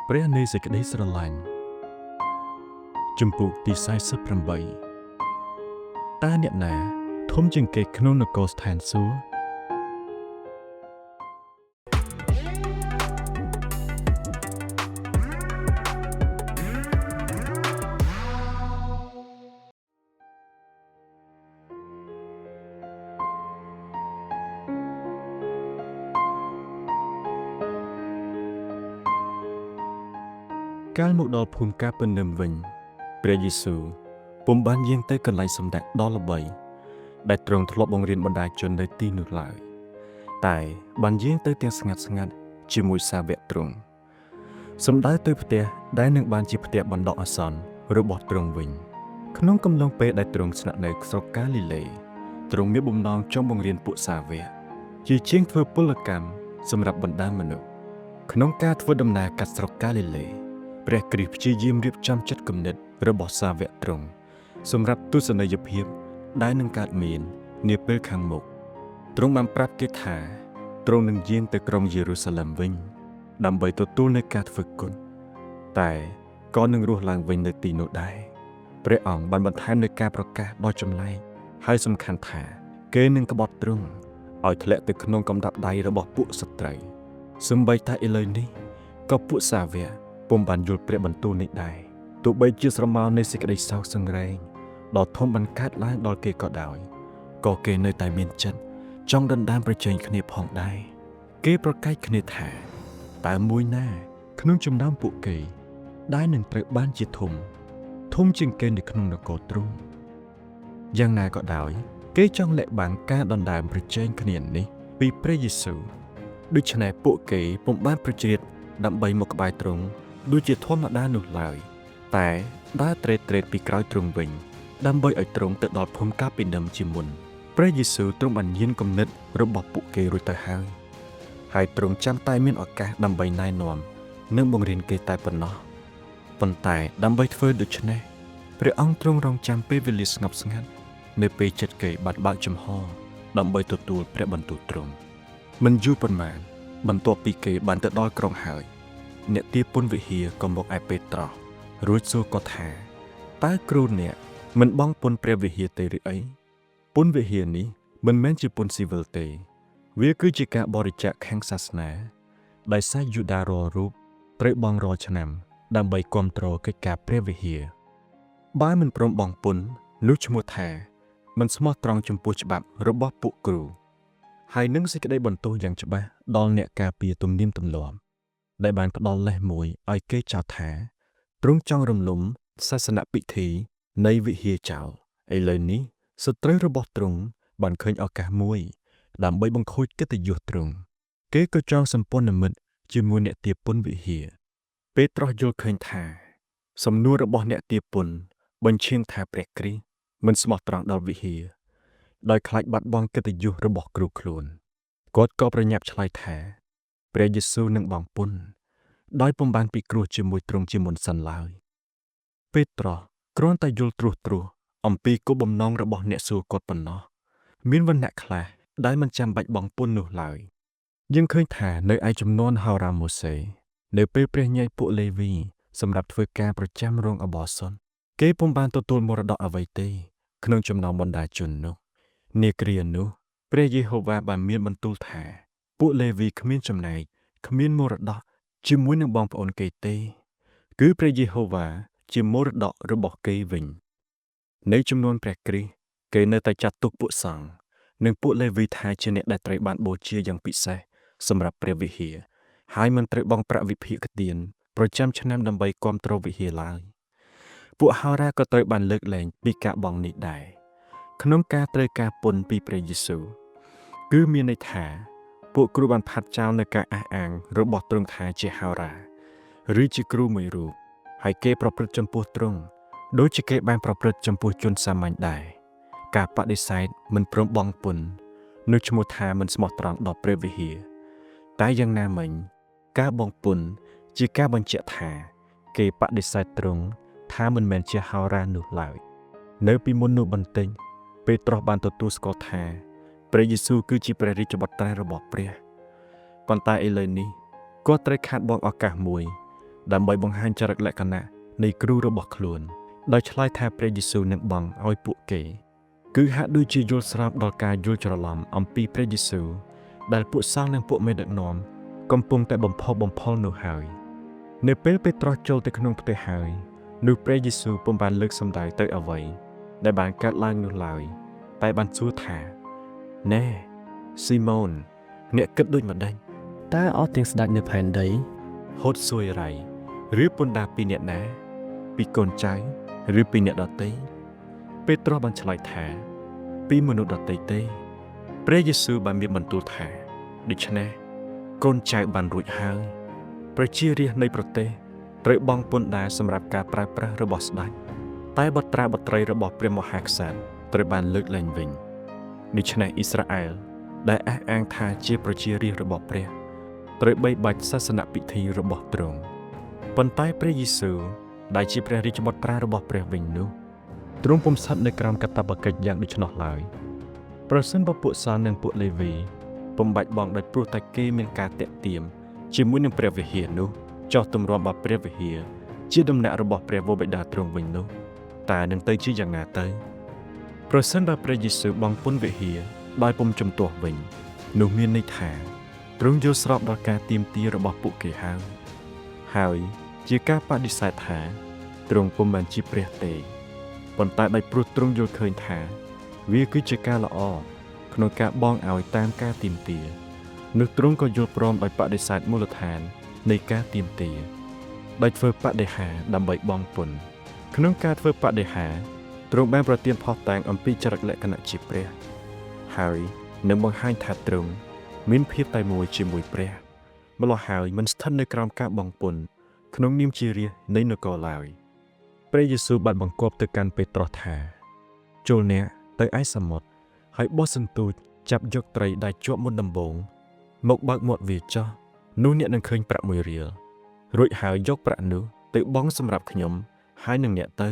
ព្រះនៃសេចក្តីស្រឡាញ់ជំពូកទី48តើអ្នកណាធំជាងគេក្នុងនគរស្ថានសួគ៌ កាលមកដល់ភូមិកាពើនឹមវិញព្រះយេស៊ូវពុំបានយាងទៅកន្លែងសម្ដេចដ៏ល្បីដែលទ្រង់ធ្លាប់បង្រៀនបណ្ដាជននៅទីនោះឡើយតែបានយាងទៅទាំងស្ងាត់ស្ងាត់ជាមួយសាវកទ្រង់សម្ដៅទៅផ្ទះដែលនឹងបានជាផ្ទះបណ្ដោះអាសន្នរបស់ទ្រង់វិញក្នុងកំឡុងពេលដែលទ្រង់ស្នាក់នៅស្រុកកាលីលេទ្រង់មានបំណងចង់បង្រៀនពួកសាវកជាជាងធ្វើពលកម្មសម្រាប់បណ្ដាមនុស្សក្នុងការធ្វើដំណើរកាត់ស្រុកកាលីលេព្រះគ្រីស្ទព្យាយាមរៀបចំចិត្តគំនិតរបស់សាវកទ្រង់សម្រាប់ទស្សនីយភាពដែលនឹងកើតមាននាពេលខាងមុខទ្រង់បានប្រាប់គេថាទ្រង់នឹងយាងទៅក្រុងយេរូសាឡិមវិញដើម្បីទទួលនូវការធ្វើគុណតែក៏នឹងរស់ឡើងវិញនៅទីនោះដែរព្រះអង្គបានបន្ថែមនូវការប្រកាសដ៏ចម្លែកហើយសំខាន់ថាគេនឹងក្បត់ទ្រង់ឲ្យធ្លាក់ទៅក្នុងកំដាប់ដៃរបស់ពួកសត្រូវសូម្បីតែឥឡូវនេះក៏ពួកសាវកពុំបានយល់ព្រះបន្ទូលនេះដែរទោះបីជាស្រមោលនៃសេចក្តីសោកសង្រេងដ៏ធំបានកើតឡើងដល់គេក៏ដោយក៏គេនៅតែមានចិត្តចង់ដណ្ដើមប្រជែងគ្នាផងដែរគេប្រកែកគ្នាថាតើមួយណាក្នុងចំណោមពួកគេដែលនឹងត្រូវបានជាធំធំជាងគេនៅក្នុងនគរទ្រង់យ៉ាងណាក៏ដោយគេចង់លាក់បាំងការដណ្ដើមប្រជែងគ្នានេះពីព្រះយេស៊ូវដូច្នេះពួកគេពុំបានប្រជ្រៀតដើម្បីមកក្បែរទ្រង់ដូចជាធម្មតានោះឡើយតែដើរត្រេតត្រេតពីក្រោយទ្រង់វិញដើម្បីឲ្យទ្រង់ទៅដល់ភូមិកាពីនឹមជាមុនព្រះយេស៊ូវទ្រង់បានញៀនគំនិតរបស់ពួកគេរួចទៅហើយហើយទ្រង់ចាំតែមានឱកាសដើម្បីណែនាំនិងបង្រៀនគេតែប៉ុណ្ណោះប៉ុន្តែដើម្បីធ្វើដូច្នេះព្រះអង្គទ្រង់រង់ចាំពេលវេលាស្ងប់ស្ងាត់នៅពេលចិត្តគេបានបើកចំហដើម្បីទទួលព្រះបន្ទូលទ្រង់មិនយូរប៉ុន្មានបន្ទាប់ពីគេបានទៅដល់ក្រុងហើយអ្នកទាពន្ធវិហារក៏មកឯពេត្រុសរួចសួរគាត់ថាតើគ្រូអ្នកមិនបង់ពន្ធព្រះវិហារទេឬអីពន្ធវិហារនេះមិនមែនជាពន្ធស៊ីវិលទេវាគឺជាការបរិច្ចាគខាងសាសនាដែលសាសយូដារាល់រូបត្រូវបង់រាល់ឆ្នាំដើម្បីគាំទ្រកិច្ចការព្រះវិហារបើមិនព្រមបង់ពន្ធនោះឈ្មោះថាមិនស្មោះត្រង់ចំពោះច្បាប់របស់ពួកគ្រូហើយនឹងសេចក្តីបន្ទោសយ៉ាងច្បាស់ដល់អ្នកការពារទំនៀមទម្លាប់ដែលបានផ្ដល់លេសមួយឲ្យគេចោទថាទ្រង់ចង់រំលំសាសនពិធីនៃវិហារចោលឥឡូវនេះសត្រូវរបស់ទ្រង់បានឃើញឱកាសមួយដើម្បីបង្ខូចកិត្តិយសទ្រង់គេក៏ចង់សម្ព័ន្ធមិត្តជាមួយអ្នកទាពន្ធវិហារពេត្រុសយល់ឃើញថាសំណួររបស់អ្នកទាពន្ធបញ្ឈៀងថាព្រះគ្រីស្ទមិនស្មោះត្រង់ដល់វិហារដោយខ្លាចបាត់បង់កិត្តិយសរបស់គ្រូខ្លួនគាត់ក៏ប្រញាប់ឆ្លើយថាព្រះយេស៊ូវនឹងបង់ពន្ធដោយពុំបានពិគ្រោះជាមួយទ្រង់ជាមុនសិនឡើយពេត្រុសគ្រាន់តែយល់ត្រួសត្រាសអំពីគោលបំណងរបស់អ្នកសួរគាត់ប៉ុណ្ណោះមានវណ្ណៈខ្លះដែលមិនចាំបាច់បង់ពន្ធនោះឡើយយើងឃើញថានៅឯជំនាន់ហោរ៉ាម៉ូសេនៅពេលព្រះញែកពួកលេវីសម្រាប់ធ្វើការប្រចាំរោងអបសុនគេពុំបានទទួលមរតកអ្វីទេក្នុងចំណោមបណ្ដាជននោះនាគ្រានោះព្រះយេហូវ៉ាបានមានបន្ទូលថាពួកលេវីគ្មានចំណែកគ្មានមរតកជាមួយនឹងបងប្អូនគេទេគឺព្រះយេហូវ៉ាជាមរតករបស់គេវិញនៅចំនួនព្រះគ្រីស្ទគេនៅតែចាត់ទុកពួកសង្ឃនិងពួកលេវីថាជាអ្នកដែលត្រូវបានបូជាយ៉ាងពិសេសសម្រាប់ព្រះវិហារហើយមិនត្រូវបង់ប្រាក់វិភាគទានប្រចាំឆ្នាំដើម្បីគាំទ្រវិហារឡើយពួកហោរាក៏ត្រូវបានលើកលែងពីការបង់នេះដែរក្នុងការត្រូវការពន្ធពីព្រះយេស៊ូវគឺមានន័យថាពួកគ្រូបានផាត់ចោលនៅការអះអាងរបស់ទ្រង់ថាជាហោរាឬជាគ្រូមួយរូបហើយគេប្រព្រឹត្តចំពោះទ្រង់ដូចជាគេបានប្រព្រឹត្តចំពោះជនសាមញ្ញដែរការបដិសេធមិនព្រមបង់ពន្ធនោះឈ្មោះថាមិនស្មោះត្រង់ដល់ព្រះវិហារតែយ៉ាងណាមិញការបង់ពន្ធជាការបញ្ជាក់ថាគេបដិសេធទ្រង់ថាមិនមែនជាហោរានោះឡើយនៅពីមុននោះបន្តិចពេត្រុសបានទទួលស្គាល់ថាព្រះយេស៊ូវគឺជាព្រះរាជបុត្រារបស់ព្រះប៉ុន្តែឥឡូវនេះគាត់ត្រូវខាតបង់ឱកាសមួយ ដើម្បីបង្ហាញចរិតលក្ខណៈនៃគ្រូរបស់ខ្លួនដោយឆ្លើយថាព្រះយេស៊ូវនឹងបង់ឲ្យពួកគេ គឺហាក់ដូចជាយល់ស្របដល់ការយល់ច្រឡំអំពីព្រះយេស៊ូវដែលពួកសង្ឃនិងពួកមេដឹកនាំកំពុងតែបំផុសបំផុលនោះហើយនៅពេលពេត្រុសចូលទៅក្នុងផ្ទះហើយនោះព្រះយេស៊ូវពុំបានលើកសម្ដៅទៅអ្វីដែលបានកើតឡើងនោះឡើយតែបានសួរថាណែស៊ីម៉ូនអ្នកគិតដូចម្ដេច តើអស់ទាំងស្ដេចនៅផែនដី ហូតសួយរៃឬពន្ធដាពីអ្នកណា ពីកូនចៅឬពីអ្នកដទៃពេត្រុសបានឆ្លើយថា ពីមនុស្សដទៃទេព្រះយេស៊ូវបានមានបន្ទូលថាដូច្នេះកូនចៅបានរួចហើយប្រជារាស្ត្រនៃប្រទេសត្រូវបង់ពន្ធដារសម្រាប់ការប្រើប្រាស់របស់ស្ដេចតែបុត្រាបុត្រីរបស់ព្រះមហាក្សត្រត្រូវបានលើកលែងវិញដូច្នេះអ៊ីស្រាអែលដែលអះអាងថាជាប្រជារាស្ត្ររបស់ព្រះត្រូវបីបាច់សាសនពិធីរបស់ទ្រង់ប៉ុន្តែព្រះយេស៊ូវដែលជាព្រះរាជបុត្រារបស់ព្រះវិញនោះទ្រង់ពុំស្ថិតនៅក្រោមកាតព្វកិច្ចយ៉ាងដូច្នោះឡើយប្រសិនបើពួកសាននិងពួកលេវីពុំបាច់បង់ដោយព្រោះតែគេមានការតាក់ទៀមជាមួយនឹងព្រះវិហារនោះចោះទម្រាំបើព្រះវិហារជាដំណាក់របស់ព្រះវរបិតាទ្រង់វិញនោះតើនឹងទៅជាយ៉ាងណាទៅប្រសិនបើព្រះយេស៊ូវបង់ពន្ធវិហារដោយពុំជំទាស់វិញនោះមានន័យថាទ្រង់យល់ស្របដល់ការទាមទាររបស់ពួកគេហើយហើយជាការបដិសេធថាទ្រង់ពុំមែនជាព្រះទេប៉ុន្តែដោយព្រោះទ្រង់យល់ឃើញថាវាគឺជាការល្អក្នុងការបង់ឲ្យតាមការទាមទារនោះទ្រង់ក៏យល់ព្រមដោយបដិសេធមូលដ្ឋាននៃការទាមទារដោយធ្វើបដិហាដើម្បីបង់ពន្ធក្នុងការធ្វើបដិហាទ្រង់បានប្រទានភស្តុតាងអំពីចរិតលក្ខណៈជាព្រះហើយនឹងបង្ហាញថាទ្រង់មានភាពតែមួយជាមួយព្រះម្ល៉េះហើយមិនស្ថិតនៅក្រោមការបង់ពន្ធក្នុងនាមជារាស្ត្រនៃនគរឡើយព្រះយេស៊ូវបានបង្គាប់ទៅកាន់ពេត្រុសថាចូលអ្នកទៅឯសមុទ្រហើយបោះសន្ទូចចាប់យកត្រីដែលជាប់មុនដំបូងមកបើកមាត់វាចោះនោះអ្នកនឹងឃើញប្រាក់1រៀលរួចហើយយកប្រាក់នោះទៅបង់សម្រាប់ខ្ញុំហើយនឹងអ្នកទៅ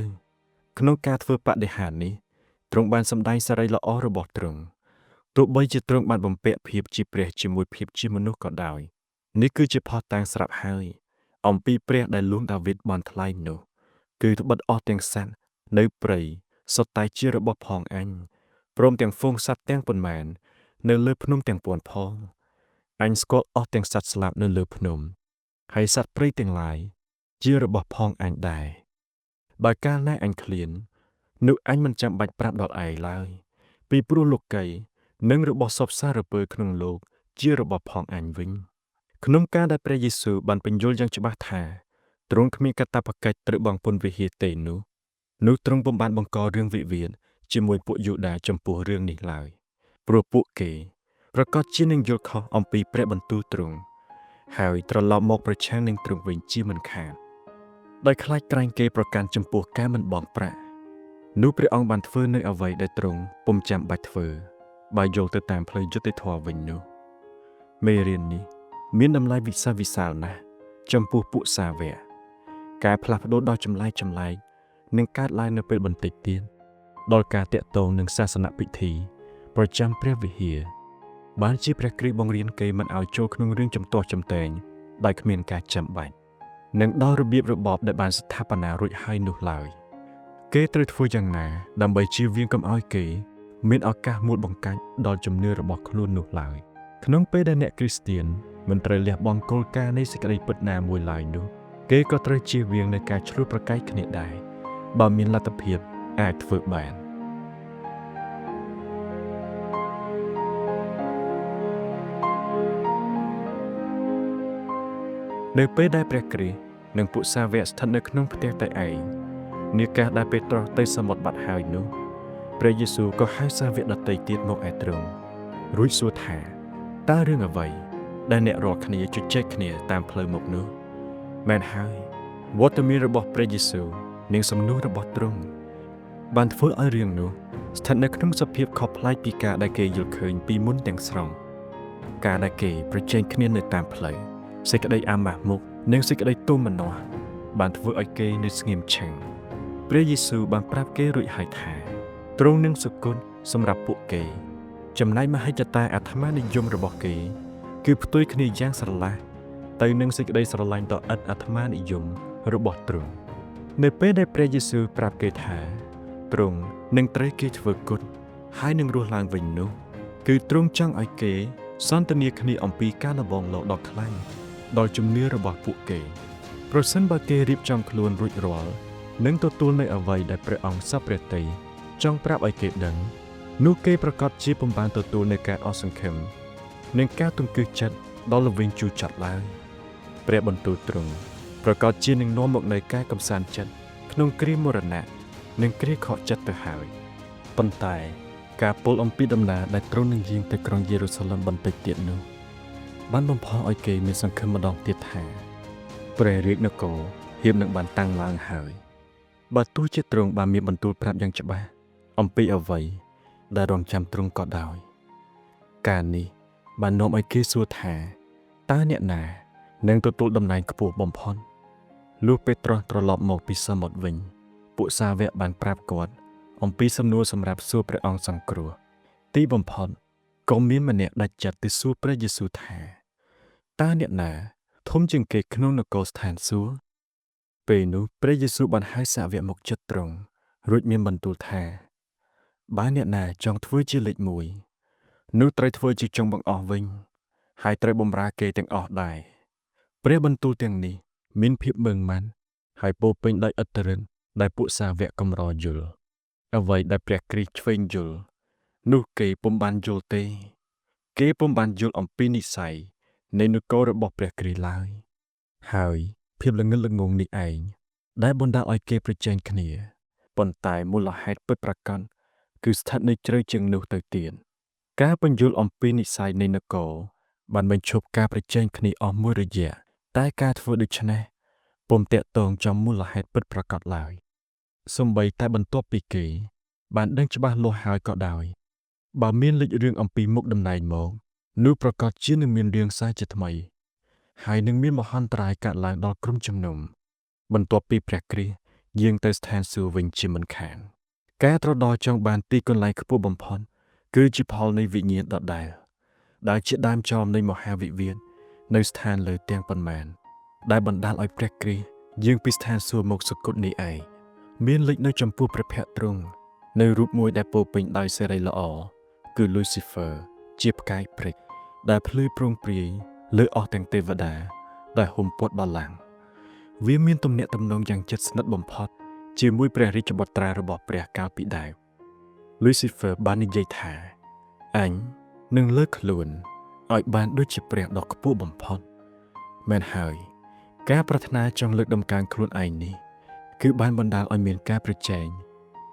ក្នុងការធ្វើបដិហានេះទ្រង់បានសម្ដែងសិរីល្អរបស់ទ្រង់ទោះបីជាទ្រង់បានបំពាក់ភាពជាព្រះជាមួយភាពជាមនុស្សក៏ដោយនេះគឺជាភស្តុតាងស្រាប់ហើយអំពីព្រះដែលលួងដាវីតបានថ្លែងនោះគឺត្បិតអស់ទាំងសត្វនៅព្រៃសុទ្ធតែជារបស់ផងអញព្រមទាំងហ្វូងសត្វទាំងប៉ុន្មាននៅលើភ្នំទាំងពួនផងអញស្គាល់អស់ទាំងសត្វស្លាបនៅលើភ្នំហើយសត្វព្រៃទាំងឡាយជារបស់ផងអញដែរបើកាលណាអញឃ្លាននោះអញមិនចាំបាច់ប្រាប់ដល់ឯងឡើយពីព្រោះលោកីនិងរបស់សពសារពើក្នុងលោកជារបស់ផងអញវិញក្នុងការដែលព្រះយេស៊ូវបានបញ្យល់យ៉ាងច្បាស់ថាទ្រង់គ្មានកាតព្វកិច្ចត្រូវបង់ពន្ធវិហារទេនោះទ្រង់ពុំបានបង្ករឿងវិវាទជាមួយពួកយូដាចំពោះរឿងនេះឡើយព្រោះពួកគេប្រកាសជានឹងយល់ខុសអំពីព្រះបន្ទូលទ្រង់ហើយត្រឡប់មកប្រឆាំងនឹងទ្រង់វិញជាមិនខានដោយខ្លាចក្រែងគេប្រកាន់ចំពោះការមិនបង់ប្រាក់នោះព្រះអង្គបានធ្វើនៅអ្វីដែលទ្រង់ពុំចាំបាច់ធ្វើបើយល់ទៅតាមផ្លូវយុត្តិធម៌វិញនោះមេរៀននេះមានតម្លៃវិសាលវិសាលណាស់ចំពោះពួកសាវកការផ្លាស់ប្ដូរដ៏ចម្លែកចម្លែកនឹងកើតឡើងនៅពេលបន្តិចទៀតដល់ការតាក់ទងនឹងសាសនពិធីប្រចាំព្រះវិហារបានជាព្រះគ្រីស្ទបង្រៀនគេមិនឲ្យចូលក្នុងរឿងជំទាស់ជំតែងដោយគ្មានការចាំបាច់និងដល់របៀបរបបដែលបានស្ថាបនារួចហើយនោះឡើយគេត្រូវធ្វើយ៉ាងណាដើម្បីជៀសវាងកុំឲ្យគេមានឱកាសមួលបង្កាច់ដល់ជំនឿរបស់ខ្លួននោះឡើយក្នុងពេលដែលអ្នកគ្រីស្ទៀនមិនត្រូវលះបង់គោលការណ៍នៃសេចក្តីពិតណាមួយឡើយនោះគេក៏ត្រូវជៀសវាងនៅការឈ្លោះប្រកែកគ្នាដែរបើមានលទ្ធភាពអាចធ្វើបាននៅពេលដែលព្រះគ្រីស្ទនិងពួកសាវកស្ថិតនៅក្នុងផ្ទះតែឯងនាការដែលពេត្រុសទៅសមុទ្របាត់ហើយនោះព្រះយេស៊ូវក៏ហៅសាវកដទៃទៀតមកឯទ្រង់រួចសួរថាតើរឿងអ្វីដែលអ្នករាល់គ្នាជជែកគ្នាតាមផ្លូវមកនោះមែនហើយវត្តមានរបស់ព្រះយេស៊ូវនិងសំណួររបស់ទ្រង់បានធ្វើឲ្យរឿងនោះស្ថិតនៅក្នុងសភាពខុសប្លែកពីការដែលគេយល់ឃើញពីមុនទាំងស្រុងការដែលគេប្រជែងគ្នានៅតាមផ្លូវសេចក្តីអាម៉ាស់មុខនិងសេចក្តីទោមនស្សបានធ្វើឲ្យគេនៅស្ងៀមឆឹងព្រះយេស៊ូវបានប្រាប់គេរួចហើយថាទ្រង់នឹងសុគតសម្រាប់ពួកគេចំណែកមហិច្ឆតាអាត្មានិយមរបស់គេគឺផ្ទុយគ្នាយ៉ាងស្រឡះ ទៅនឹងសេចក្តីស្រឡាញ់ដ៏ឥតអាត្មានិយមរបស់ទ្រង់នៅពេលដែលព្រះយេស៊ូវប្រាប់គេថាទ្រង់នឹងត្រូវគេធ្វើគុតហើយនឹងរស់ឡើងវិញនោះ គឺទ្រង់ចង់ឲ្យគេសន្ទនាគ្នាអំពីការលបងលោកដ៏ខ្លាំងដល់ជំនឿរបស់ពួកគេ ប្រសិនបើគេរៀបចំខ្លួនរួចរាល់និងទទួលនៅអ្វីដែលព្រះអង្គសពព្រះទ័យចង់ប្រាប់ឲ្យគេដឹងនោះគេប្រកាសជាពុំបានទទួលនៅការអស់សង្ឃឹមនិងការទង្គឹសចិត្តដល់ល្វីងជូរចត់ឡើយព្រះបន្ទូលទ្រង់ប្រកាសជានឹងនាំមកនូវការកំសាន្តចិត្តក្នុងគ្រាមរណៈនិងគ្រាខកចិត្តទៅហើយប៉ុន្តែការពោលអំពីដំណើរដែលទ្រង់នឹងយាងទៅក្រុងយេរូសាឡិមបន្តិចទៀតនោះបានបំផុសឲ្យគេមានសង្ឃឹមម្ដងទៀតថា ព្រះរាជនគរហៀបនឹងបានតាំងឡើងហើយបើទោះជាទ្រង់បានមានបន្ទូលប្រាប់យ៉ាងច្បាស់អំពីអ្វីដែលរងចាំទ្រង់ក៏ដោយ ការនេះបាននាំឲ្យគេសួរថាតើអ្នកណានឹងទទួលតំណែងខ្ពស់បំផុតលុះពេត្រុសត្រឡប់មកពីសមុទ្រវិញ ពួកសាវកបានប្រាប់គាត់អំពីសំណួរសម្រាប់សួរព្រះអង្គសង្គ្រោះ ទីបំផុតក៏មានម្នាក់ដាច់ចិត្តទៅសួរព្រះយេស៊ូវថាតើអ្នកណា ធំជាងគេក្នុងនគរស្ថានសួគ៌ពេលនោះព្រះយេស៊ូវបានហៅសាវកមកជិតទ្រង់រួចមានបន្ទូលថាបើអ្នកណាចង់ធ្វើជាលេខមួយនោះត្រូវធ្វើជាចុងបង្អស់វិញ ហើយត្រូវបម្រើគេទាំងអស់ដែរព្រះបន្ទូលទាំងនេះមានភាពម៉ឺងម៉ាត់ហើយពោរពេញដោយឥទ្ធិឫទ្ធិដែលពួកសាវកកម្រយល់អ្វីដែលព្រះគ្រីស្ទឆ្វេងយល់នោះគេពុំបានយល់ទេ គេពុំបានយល់អំពីនិស្ស័យនៃនគររបស់ព្រះគ្រីស្ទឡើយហើយភាពល្ងឹតល្ងងនេះឯងដែលបណ្ដាលឲ្យគេប្រជែងគ្នាប៉ុន្តែមូលហេតុពិតប្រាកដគឺស្ថិតនៅជ្រៅជាងនោះទៅទៀតការបញ្យល់អំពីនិស្ស័យនៃនគរបានបញ្ឈប់ការប្រជែងគ្នាអស់មួយរយៈតែការធ្វើដូច្នេះពុំទាក់ទងចំមូលហេតុពិតប្រាកដឡើយសូម្បីតែបន្ទាប់ពីគេបានដឹងច្បាស់លាស់ហើយក៏ដោយបើមានលេចរឿងអំពីមុខតំណែងមកនោះប្រកាសជានឹងមានរឿងសារជាថ្មីហើយនឹងមានមហន្តរាយកើតឡើងដល់ក្រុមជំនុំបន្ទាប់ពីព្រះគ្រីស្ទយាងទៅស្ថានសួគ៌វិញជាមិនខានការត្រដរចង់បានទីកន្លែងខ្ពស់បំផុតគឺជាផលនៃវិញ្ញាណដដែលដែលជាដើមចមនៃមហាវិវាទនៅស្ថានលើទាំងប៉ុន្មានដែលបណ្ដាលឲ្យព្រះគ្រីស្ទយាងពីស្ថានសួគ៌មកសុគតនេះឯងមានលេចនៅចំពោះព្រះភក្ត្រទ្រង់នៅរូបមួយដែលពោរពេញដោយសិរីល្អគឺ Lucifer ជាផ្កាយព្រេចដែលភ្លឺព្រោងព្រាយលើអស់ទាំងទេវតាដែលហុំព័ទ្ធបល្ល័ង្កវាមានទំនាក់ទំនងយ៉ាងជិតស្និទ្ធបំផុតជាមួយព្រះរាជបុត្រារបស់ព្រះកាលពីដើម Lucifer បាននិយាយថាអញនឹងលើកខ្លួនឲ្យបានដូចជាព្រះដ៏ខ្ពស់បំផុតមែនហើយការប្រាថ្នាចង់លើកដំកើងខ្លួនឯងនេះគឺបានបណ្ដាលឲ្យមានការប្រជែង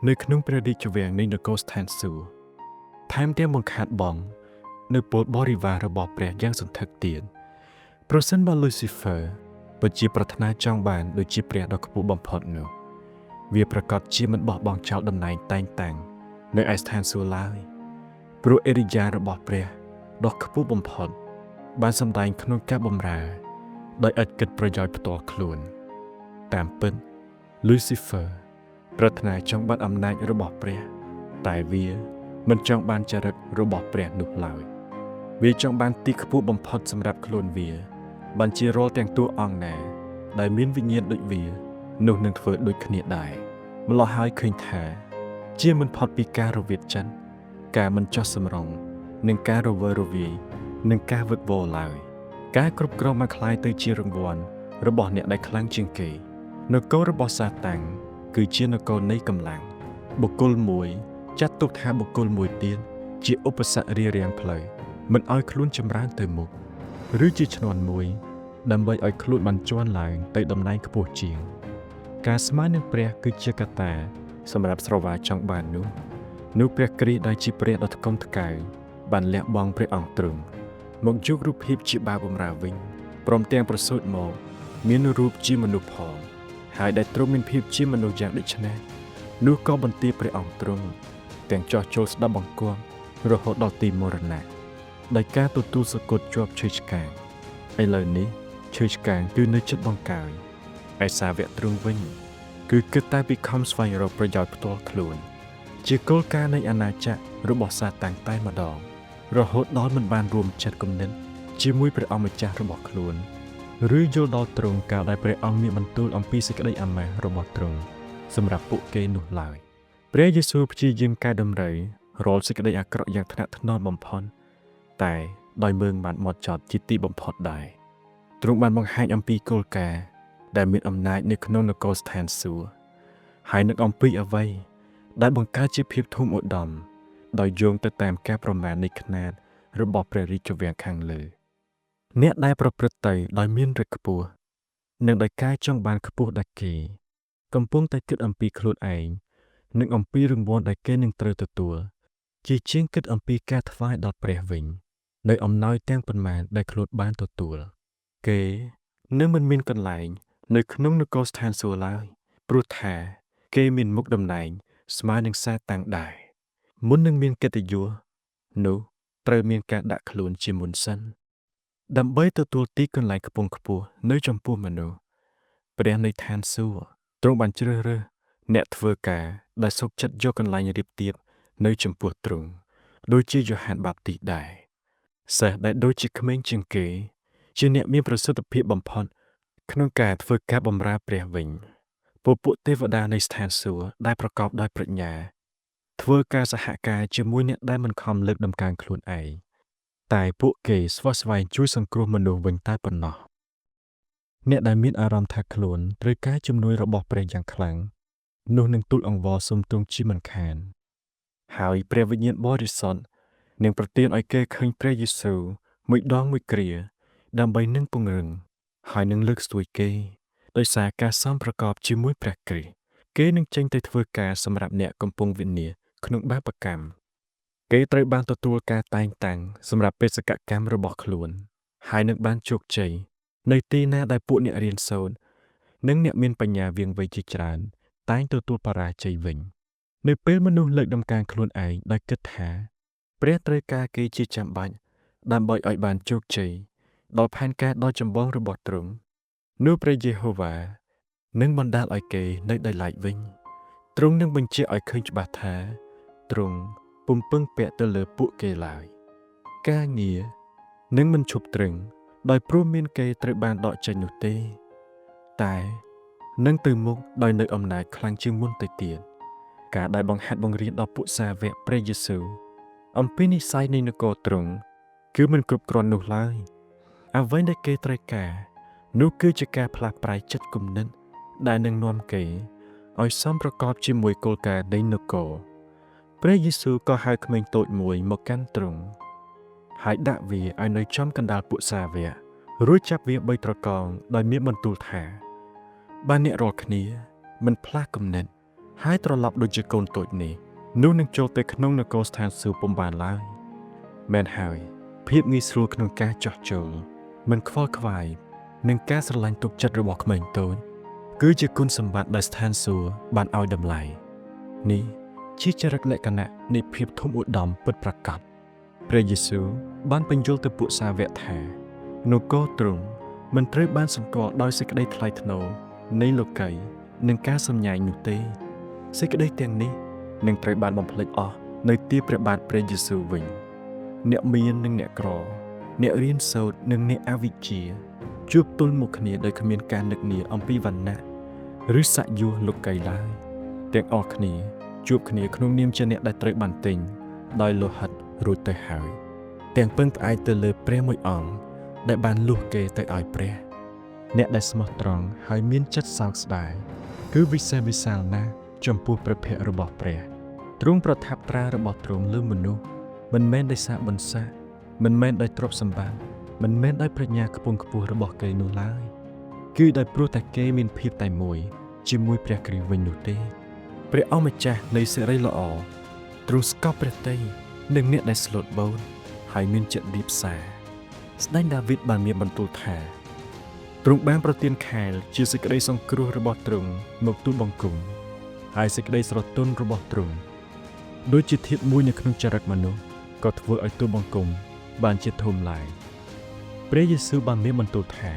នៅក្នុងព្រះរាជវាំងនៃនគរស្ថានសួគ៌ថែមទាំងបង្ខាតបងនៅពលបរិវាររបស់ព្រះយ៉ាងសន្ធឹកទៀតប្រសិនបើ Lucifer ពិតជាប្រាថ្នាចង់បានដូចជាព្រះដ៏ខ្ពស់បំផុតនោះវាប្រកាសជាមិនបោះបង់ចោលតំណែងតែងតាំងនៅឯស្ថានសួគ៌ឡើយព្រោះឥរិយារបស់ព្រះដ៏ខ្ពស់បំផុតបានសម្ដែងក្នុងការបម្រើដោយឥតគិតប្រយោជន៍ផ្ទាល់ខ្លួនតាមពិត Lucifer ប្រាថ្នាចង់បានអំណាចរបស់ព្រះ តែវាមិនចង់បានចរិតរបស់ព្រះនោះឡើយវាចង់បានទីខ្ពស់បំផុតសម្រាប់ខ្លួនវាបានជារាល់ទាំងតួអង្គណាដែលមានវិញ្ញាណដូចវានោះនឹងធ្វើដូចគ្នាដែរម្ល៉េះហើយឃើញថាជាមិនផុតពីការរវិតចិត្តការមិនចោះសម្រុងនិងការរវើរវាយនិងការវឹកវរឡើយការគ្រប់គ្រងមកคล้ายទៅជារង្វាន់របស់អ្នកដែលខ្លាំងជាងគេនគររបស់សាតាំងគឺជានគរនៃកម្លាំងបុគ្គលមួយចាត់ទុកថាបុគ្គលមួយទៀតជាឧបសគ្គរារាំងផ្លូវមិនឲ្យខ្លួនចម្រើនទៅមុខឬជាឈ្នាន់មួយដើម្បីឲ្យខ្លួនបានជាន់ឡើងទៅតំណែងខ្ពស់ជាងការស្មើនឹងព្រះគឺជាកត្តាសម្រាប់ស្រវាចង់បាននោះព្រះគ្រីស្ទដែលជាព្រះដ៏ថ្កុំថ្កើងបានលះបង់ព្រះអង្គទ្រង់មកយករូបភាពជាបាវបម្រើវិញព្រមទាំងប្រសូតមកមានរូបជាមនុស្សផងហើយដែលទ្រង់មានភាពជាមនុស្សយ៉ាងដូចនេះនោះក៏បន្ទាបព្រះអង្គទ្រង់ទាំងចោះចូលស្ដាប់បង្គាប់រហូតដល់ទីមរណៈដោយការទទួលសគត់ជាប់ឈើឆ្កាងឥឡូវនេះឈើឆ្កាងគឺនៅចិត្តបង្កើយឯសាវកទ្រង់វិញគឺគិតតែពីខំស្វែងរកប្រយោជន៍ផ្ទាល់ខ្លួនជាគោលការណ៍នៃអាណាចក្ររបស់សាតាំងតែម្ដងរហូតដល់មិនបានរួមចិត្តគំនិតជាមួយព្រះអង្គម្ចាស់របស់ខ្លួន ឬយល់ដល់ទ្រង់កាលដែលព្រះអង្គមានបន្ទូលអំពីសេចក្តីអាម៉ាស់របស់ទ្រង់សម្រាប់ពួកគេនោះឡើយព្រះយេស៊ូវព្យាយាមកែតម្រូវរាល់សេចក្តីអាក្រក់យ៉ាងថ្នាក់ថ្នល់បំផុតតែដោយមើងបានម៉ត់ចត់ជាទីបំផុតដែរទ្រង់បានបង្ហាញអំពីគោលការណ៍ដែលមានអំណាចនៅក្នុងនគរស្ថានសួគ៌ហើយនឹងអំពីអ្វីដែលបង្កើតជាភាពធំឧត្តមដោយយោងទៅតាមការប្រមាណនៃខ្នាតរបស់ព្រះរាជវាំងខាងលើ អ្នកដែលប្រព្រឹត្តទៅដោយមានឫទ្ធិខ្ពស់និងដោយការចង់បានខ្ពស់ដែលគេ កំពុងតែគិតអំពីខ្លួនឯងនិងអំពីរង្វាន់ដែលគេនឹងត្រូវទទួលជាជាងគិតអំពីការថ្វាយដល់ព្រះវិញនៅអំណោយទាំងប៉ុន្មានដែលខ្លួនបានទទួល គេនឹងមិនមានកន្លែងនៅក្នុងនគរស្ថានសួគ៌ឡើយព្រោះថាគេមានមុខតំណែងស្មើនឹងសាតាំងដែរមុននឹងមានកិត្តិយសនោះត្រូវមានការដាក់ខ្លួនជាមុនសិន ដើម្បីទទួលទីកន្លែងខ្ពង់ខ្ពស់នៅចំពោះមនុស្សព្រះនៃឋានសួគ៌ទ្រង់បានជ្រើសរើសអ្នកធ្វើការដែលសុខចិត្តយកកន្លែងរាបទាបនៅចំពោះទ្រង់ដូចជាយ៉ូហានបាបទីសដែរសិស្សដែលដូចជាក្មេងជាងគេ ជាអ្នកមានប្រសិទ្ធភាពបំផុតក្នុងការធ្វើការបម្រើព្រះវិញពួកទេវតានៃស្ថានសួគ៌ដែលប្រកបដោយប្រាជ្ញាធ្វើការសហការជាមួយអ្នកដែលមិនខំលើកតម្កើងខ្លួនឯង តែពួកគេស្វះស្វែងជួយសង្គ្រោះមនុស្សវិញតែប៉ុណ្ណោះអ្នកដែលមានអារម្មណ៍ថាខ្លួនត្រូវការជំនួយរបស់ព្រះយ៉ាងខ្លាំងនោះនឹងទូលអង្វរសុំទ្រង់ជាមិនខានហើយព្រះវិញ្ញាណបរិសុទ្ធនឹងប្រទានឲ្យគេឃើញព្រះយេស៊ូវមួយដងមួយគ្រាដើម្បីនឹងពង្រឹងហើយនឹងលើកស្ទួយគេដោយសារការសមប្រកបជាមួយព្រះគ្រីស្ទគេនឹងចេញទៅធ្វើការសម្រាប់អ្នកកំពុងវិនាសក្នុងបាបកម្ម គេត្រូវបានទទួលការតែងតាំងសម្រាប់បេសកកម្មរបស់ខ្លួន ហើយនឹងបានជោគជ័យនៅទីណាដែលពួកអ្នករៀនសូត្រនិងអ្នកមានបញ្ញាវាងវៃជាច្រើន តែងទទួលបរាជ័យវិញ នៅពេលមនុស្សលើកតម្កើងខ្លួនឯងដោយគិតថា ព្រះត្រូវការគេជាចាំបាច់ដើម្បីឲ្យបានជោគជ័យដល់ផែនការដ៏ចម្បងរបស់ទ្រង់នោះព្រះយេហូវ៉ានឹងបណ្ដាលឲ្យគេនៅដោយឡែកវិញទ្រង់នឹងបញ្ជាក់ឲ្យឃើញច្បាស់ថាទ្រង់ពុំពឹងពាក់ទៅលើពួកគេឡើយការងារនឹងមិនឈប់ទ្រឹងដោយព្រោះមានគេត្រូវបានដកចេញនោះទេ តែនឹងទៅមុខដោយនៅអំណាចខ្លាំងជាងមុនទៅទៀតការដែលបង្ហាត់បង្រៀនដល់ពួកសាវកព្រះយេស៊ូវអំពីនិស្ស័យនៃនគរទ្រង់គឺមិនគ្រប់គ្រាន់នោះឡើយអ្វីដែលគេត្រូវការនោះគឺជាការផ្លាស់ប្រែចិត្តគំនិតដែលនឹងនាំគេឲ្យសមប្រកបជាមួយគោលការណ៍នៃនគរព្រះយេស៊ូវក៏ហៅក្មេងតូចមួយមកកាន់ទ្រង់ហើយដាក់វាឲ្យនៅចំកណ្ដាលពួកសាវករួចចាប់វាបីត្រកងដោយមានបន្ទូលថាបើអ្នករាល់គ្នាមិនផ្លាស់គំនិតហើយត្រឡប់ដូចជាកូនតូចនេះនោះនឹងចូលទៅក្នុងនគរស្ថានសួគ៌ពុំបានឡើយមែនហើយភាពងាយស្រួលក្នុងការចោះចូលមិនខ្វល់ខ្វាយនឹងការស្រឡាញ់ទុកចិត្តរបស់ក្មេងតូចគឺជាគុណសម្បត្តិដែលស្ថានសួគ៌បានឲ្យតម្លៃនេះជាចរិតលក្ខណៈនៃភាពធំឧត្តមពិតប្រាកដព្រះយេស៊ូវបានបញ្យល់ទៅពួកសាវកថានគរទ្រង់មិនត្រូវបានសម្គាល់ដោយសេចក្តីថ្លៃថ្នូរនៃលោកីយ៍និងការសម្ញែងនោះទេសេចក្តីទាំងនេះនឹងត្រូវបានបំភ្លេចអស់នៅទីព្រះបាទព្រះយេស៊ូវវិញអ្នកមាននិងអ្នកក្រអ្នករៀនសូត្រនិងអ្នកអវិជ្ជាជួបទល់មុខគ្នាដោយគ្មានការនឹកនាអំពីវណ្ណៈឬស័ក្តិយសលោកីយ៍ឡើយទាំងអស់គ្នាជួបគ្នាក្នុងនាមជាអ្នកដែលត្រូវបានទិញដោយលោហិតរួចទៅហើយទាំងពឹងផ្អែកទៅលើព្រះមួយអង្គដែលបានលួសគេទៅឲ្យព្រះអ្នកដែលស្មោះត្រង់ហើយមានចិត្តសោកស្ដាយគឺវិសេសវិសាលណាស់ចំពោះព្រះភ័ក្ត្ររបស់ព្រះទ្រង់ប្រថាប់ត្រារបស់ទ្រង់លើមនុស្សមិនមែនដោយសារបុណ្យស័ក្តិមិនមែនដោយទ្រព្យសម្បត្តិមិនមែនដោយប្រាជ្ញាខ្ពង់ខ្ពស់របស់គេនោះឡើយគឺដោយព្រោះតែគេមានភាពតែមួយជាមួយព្រះគ្រីស្ទវិញនោះទេព្រះអង្គម្ចាស់នៃសិរីល្អទ្រង់ស្កប់ព្រះទ័យនឹងអ្នកដែលស្លូតបូតហើយមានចិត្តរាបសារស្ដេចដាវីតបានមានបន្ទូលថាទ្រង់បានប្រទានខែលជាសេចក្តីសង្គ្រោះរបស់ទ្រង់មកទូលបង្គំហើយសេចក្តីស្រទន់របស់ទ្រង់ដូចជាធាតុមួយនៅក្នុងចរិតមនុស្សក៏ធ្វើឲ្យទូលបង្គំបានជាធំឡើងព្រះយេស៊ូវបានមានបន្ទូលថា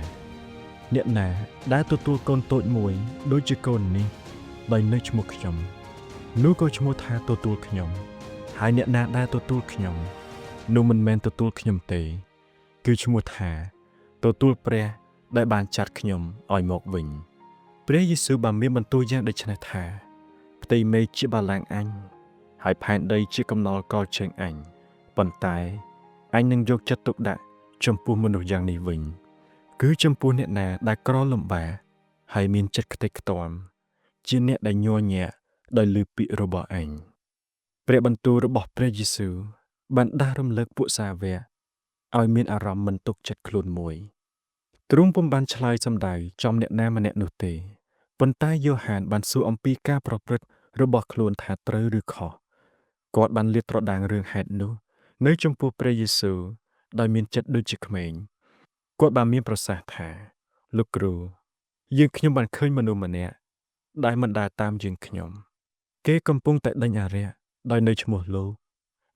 អ្នកណាដែលទទួលកូនតូចមួយដូចជាកូននេះដោយនៅឈ្មោះខ្ញុំនោះក៏ឈ្មោះថាទទួលខ្ញុំហើយអ្នកណាដែលទទួលខ្ញុំនោះមិនមែនទទួលខ្ញុំទេគឺឈ្មោះថាទទួលព្រះ ដែលបានចាត់ខ្ញុំឲ្យមកវិញព្រះយេស៊ូវបានមានបន្ទូលយ៉ាងដូចនេះថាផ្ទៃមេឃជាបល្ល័ង្កអញហើយផែនដីជាកំណល់កលជើងអញប៉ុន្តែអញនឹងយកចិត្តទុកដាក់ចំពោះមនុស្សយ៉ាងនេះវិញ គឺចំពោះអ្នកណាដែលក្រលំបាកហើយមានចិត្តខ្ទេចខ្ទាំជាអ្នកដែលញ័រញាក់ដោយឮពាក្យរបស់អញព្រះបន្ទូលរបស់ព្រះយេស៊ូវបានដាស់រំលឹកពួកសាវកឲ្យមានអារម្មណ៍មិនទុកចិត្តខ្លួនមួយទ្រង់ពុំបានឆ្លើយសម្ដៅចំអ្នកណាម្នាក់នោះទេប៉ុន្តែយ៉ូហានបានសួរអំពីការប្រព្រឹត្តរបស់ខ្លួនថាត្រូវឬខុសគាត់បានលាតត្រដាងរឿងហេតុនោះនៅចំពោះព្រះយេស៊ូវដោយមានចិត្តដូចជាក្មេងគាត់បានមានប្រសាសន៍ថាលោកគ្រូយើងខ្ញុំបានឃើញមនុស្សម្នាក់ដែលមិនដើរតាមយើងខ្ញុំគេកំពុងតែដេញអារក្សដោយនៅឈ្មោះលោក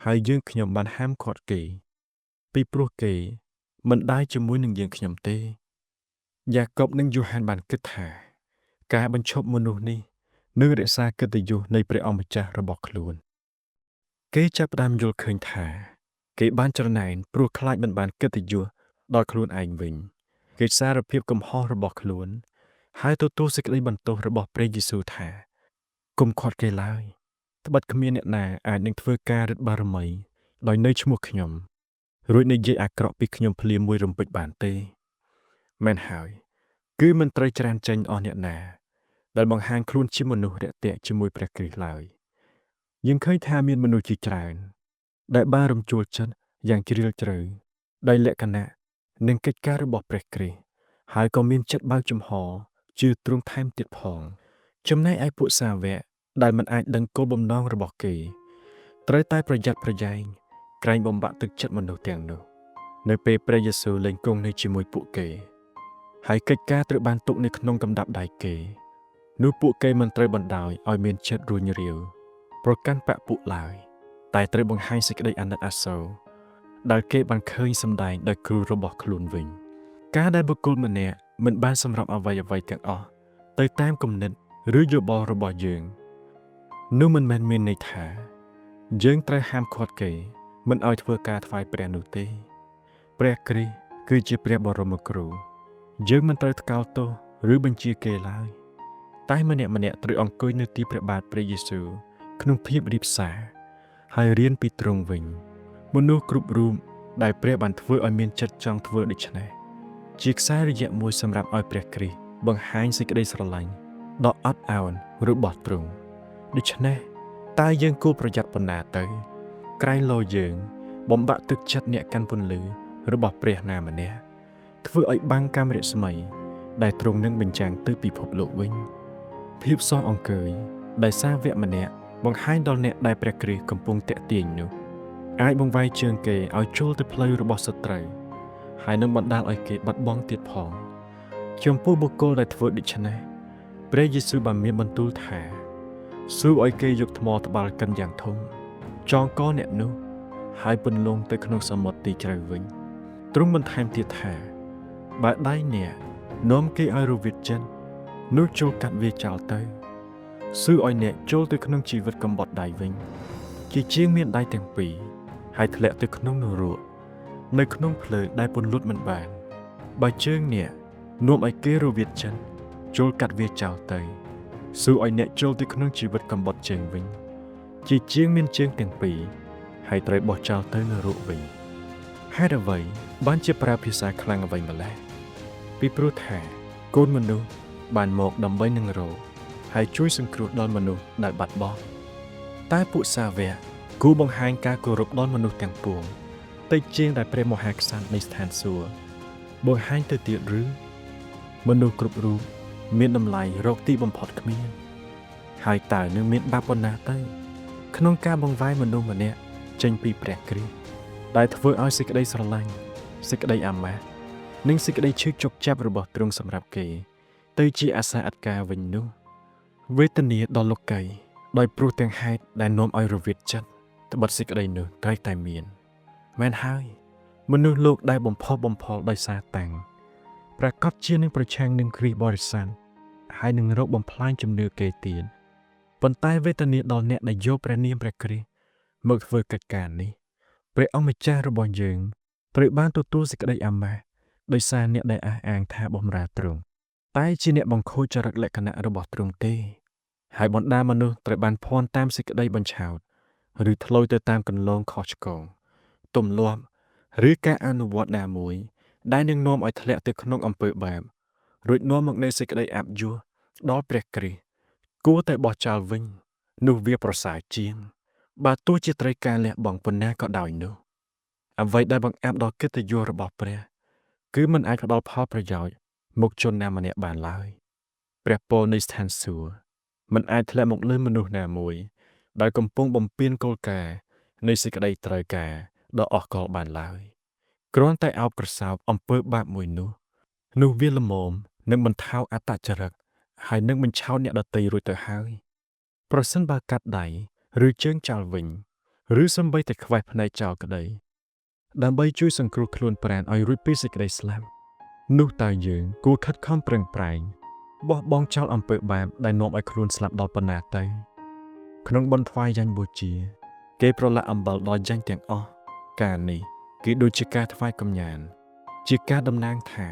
ហើយយើងខ្ញុំបានហាមឃាត់គេពីព្រោះគេមិនដើរជាមួយនឹងយើងខ្ញុំទេយ៉ាកុបនិងយ៉ូហានបានគិតថាការបញ្ឈប់មនុស្សនេះនឹងរក្សាកិត្តិយសនៃព្រះអង្គម្ចាស់របស់ខ្លួនគេចាប់ផ្ដើមយល់ឃើញថាគេបានច្រណែនព្រោះខ្លាចមិនបានកិត្តិយសដល់ខ្លួនឯងវិញគេសារភាពកំហុសរបស់ខ្លួនហើយទទួលសេចក្តីបន្ទោសរបស់ព្រះយេស៊ូវថាកុំខាត់គេឡើយត្បិតគ្មានអ្នកណាអាចនឹងធ្វើការឫទ្ធិបារមីដោយនៅឈ្មោះខ្ញុំរួចនិយាយអាក្រក់ពីខ្ញុំភ្លាមមួយរំពេចបានទេមែនហើយគឺមិនត្រូវច្រានចេញអស់អ្នកណាដែលបង្ហាញខ្លួនជាមនុស្សរាក់ទាក់ជាមួយព្រះគ្រីស្ទឡើយយើងឃើញថាមានមនុស្សជាច្រើនដែលបានរំជួលចិត្តយ៉ាងជ្រាលជ្រៅដោយលក្ខណៈនិងកិច្ចការរបស់ព្រះគ្រីស្ទហើយក៏មានចិត្តបើកចំហជឿទ្រង់ថែមទៀតផងចំណែកឯពួកសាវកដែលមិនអាចដឹងគោលបំណងរបស់គេត្រូវតែប្រយ័ត្នប្រយែងក្រែងបំបាក់ទឹកចិត្តមនុស្សទាំងនោះនៅពេលព្រះយេស៊ូវលែងគង់នៅជាមួយពួកគេហើយកិច្ចការត្រូវបានទុកនៅក្នុងកណ្ដាប់ដៃគេនោះពួកគេមិនត្រូវបណ្ដោយឲ្យមានចិត្តរួញរាវប្រកាន់បពពួកឡើយតែត្រូវបង្ហាញសេចក្តីអាណិតអាសូរដែលគេបានឃើញសម្ដែងដោយគ្រូរបស់ខ្លួនវិញការដែលបុគ្គលម្នាក់មិនបានសម្រាប់អ្វីអ្វីទាំងអស់ទៅតាមគំនិតឬយោបល់របស់យើងនោះមិនមែនមានន័យថាយើងត្រូវហាមឃាត់គេមិនឲ្យធ្វើការថ្វាយព្រះនោះទេព្រះគ្រីស្ទគឺជាព្រះបរមគ្រូយើងមិនត្រូវថ្កោលទោសឬបញ្ជាគេឡើយតែម្នាក់ៗត្រូវអង្គុយនៅទីព្រះបាទព្រះយេស៊ូវក្នុងភាពរាបសារហើយរៀនពីទ្រង់វិញមនុស្សគ្រប់រូបដែលព្រះបានធ្វើឲ្យមានចិត្តចង់ធ្វើដូច្នេះជាខ្សែរយៈមួយសម្រាប់ឲ្យព្រះគ្រីស្ទបង្ហាញសេចក្តីស្រឡាញ់ដ៏អត់ឱនរបស់ទ្រង់ដូច្នេះតើយើងគួរប្រយ័ត្នប៉ុណ្ណាទៅក្រែងលោយើងបំបាក់ទឹកចិត្តអ្នកកាន់ពន្លឺរបស់ព្រះណាម្នាក់ធ្វើឲ្យបាំងកាំរស្មីដែលទ្រង់នឹងបញ្ចាំងទៅពិភពលោកវិញភាពសោះអង្គើយដែលសាវកម្នាក់បង្ហាញដល់អ្នកដែលព្រះគ្រីស្ទកំពុងតាក់ទាញនោះអាចបង្វែរជើងគេឲ្យចូលទៅផ្លូវរបស់សត្រូវហើយនឹងបណ្ដាលឲ្យគេបាត់បង់ទៀតផងចំពោះបុគ្គលដែលធ្វើដូច្នេះព្រះយេស៊ូវបានមានបន្ទូលថាស៊ូឲ្យគេយកថ្មត្បាល់កិនយ៉ាងធំចងកអ្នកនោះហើយពន្លងទៅក្នុងសមុទ្រទីជ្រៅវិញទ្រង់បន្ថែមទៀតថាបើដៃអ្នកនាំគេឲ្យរវិតចិត្តនោះចូលកាត់វាចោលទៅស៊ូឲ្យអ្នកចូលទៅក្នុងជីវិតកំបត់ដៃវិញជាជាងមានដៃទាំងពីរហើយធ្លាក់ទៅក្នុងនរកនៅក្នុងភ្លើងដែលពន្លត់មិនបានបើជើងអ្នកនាំឲ្យគេរវិតចិត្តចូលកាត់វាចោលទៅស៊ូឲ្យអ្នកចូលទៅក្នុងជីវិតកំបត់ជើងវិញជាជាងមានជើងទាំងពីរហើយត្រូវបោះចោលទៅនរកវិញហេតុអ្វីបានជាប្រើភាសាខ្លាំងអ្វីម្ល៉េះពីព្រោះថាកូនមនុស្សបានមកដើម្បីនឹងរកហើយជួយសង្គ្រោះដល់មនុស្សដែលបាត់បង់តែពួកសាវកគួរបង្ហាញការគោរពដល់មនុស្សទាំងពួងតិចជាងដែលព្រះមហាក្សត្រនៃស្ថានសួគ៌បង្ហាញទៅទៀតឬមនុស្សគ្រប់រូបមានតម្លៃរកទីបំផុតគ្មានហើយតើនឹងមានបាបប៉ុណ្ណាទៅក្នុងការបង្វែរមនុស្សម្នាក់ចេញពីព្រះគ្រីស្ទដែលធ្វើឲ្យសេចក្តីស្រឡាញ់សេចក្តីអាម៉ាស់និងសេចក្តីឈឺចុកចាប់របស់ទ្រង់សម្រាប់គេទៅជាអាសាអត្ការវិញនោះវេទនាដល់លោកីដោយព្រោះទាំងហេតុដែលនាំឲ្យរវិតចិត្តត្បិតសេចក្តីនោះត្រូវតែមានមែនហើយមនុស្សលោកដែលបំផុសបំផុលដោយសារតាំងប្រកាសជានឹងប្រឆាំងនឹងគ្រីស្ទបរិស័ទហើយនឹងរកបំផ្លាញជំនឿគេទៀតប៉ុន្តែវេទនាដល់អ្នកដែលយកព្រះនាមព្រះគ្រីស្ទមកធ្វើកិច្ចការនេះព្រះអង្គម្ចាស់របស់យើងត្រូវបានទទួលសេចក្តីអាម៉ាស់ ដោយសារអ្នកដែលអះអាងថាបម្រើទ្រង់តែជាអ្នកបង្ខូចចរិតលក្ខណៈរបស់ទ្រង់ទេហើយបណ្ដាមនុស្សត្រូវបានភ័ន្តតាមសេចក្តីបញ្ឆោតឬធ្លុយទៅតាមគន្លងខុសឆ្គងទម្លាប់ឬការអនុវត្តណាមួយដែលនឹងនាំឲ្យធ្លាក់ទៅក្នុងអំពើបាបរួចនាំមកនូវសេចក្តីអាប់យួរដល់ព្រះគ្រីស្ទគួរតែបោះចោលវិញនោះវាប្រសើរជាងបើទោះជាត្រូវការលះបង់ប៉ុណ្ណាក៏ដោយនោះអ្វីដែលបង្អាប់ដល់កិត្តិយសរបស់ព្រះគឺមិនអាចផ្ដល់ផលប្រយោជន៍មកជនណាម្នាក់បានឡើយព្រះពរនៃស្ថានសួគ៌មិនអាចធ្លាក់មកលើមនុស្សណាមួយដែលកំពុងបំពានគោលការណ៍នៃសេចក្តីត្រូវការដ៏អស់កល្បបានឡើយគ្រាន់តែឱបក្រសោបអំពើបាបមួយនោះនោះវាល្មមនឹងបន្ថោអត្តចរិតហើយនឹងបញ្ឆោតអ្នកដទៃរួចទៅហើយប្រសិនបើកាត់ដៃឬជើងចោលវិញឬសំបីតែខ្វេះភ្នែកចោលក្តីដើម្បីជួយសង្គ្រោះខ្លួនប្រាណឲ្យរួចពីសេចក្តីស្លាប់នោះតើយើងគួរខិតខំប្រឹងប្រែងបោះបង់ចោលអំពើបាបដែលនាំឲ្យខ្លួនស្លាប់ដល់ប៉ុណ្ណាទៅក្នុងបុណ្យថ្វាយយ៉ាញ់បូជាគេប្រឡាក់អំបិលដល់យ៉ាញ់ទាំងអស់ការនេះគឺដូចជាការថ្វាយកំញានជាការតំណាងថា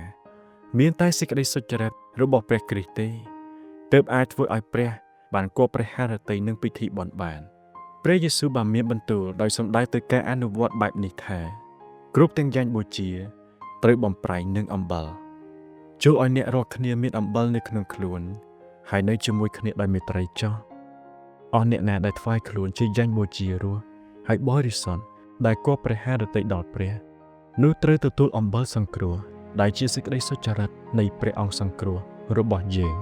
មានតែសេចក្តីសុចរិតរបស់ព្រះគ្រីស្ទទេទើបអាចធ្វើឲ្យព្រះបានគប់ព្រះハរតីនឹងពិធីបុណ្យបានព្រះយេស៊ូវបានមានបន្ទូលដោយសម្ដៅទៅការអនុវត្តបែបនេះថាគ្រប់ទាំងយ៉ាញ់បូជាត្រូវបំប្រែងនឹងអំបិលចូលឲ្យអ្នករាល់គ្នាមានអំបិលនៅក្នុងខ្លួនហើយនៅជាមួយគ្នាដោយមេត្រីចោះអស់អ្នកណាដែលថ្វាយខ្លួនជាយ៉ាញ់បូជារស់ហើយបរិសុទ្ធដែលគប់ព្រះハរតីដល់ព្រះនោះត្រូវទទួលអំបិលសង្គ្រោះដែលជាសេចក្តីសុចរិតនៃព្រះអង្គសង្គ្រោះរបស់យើង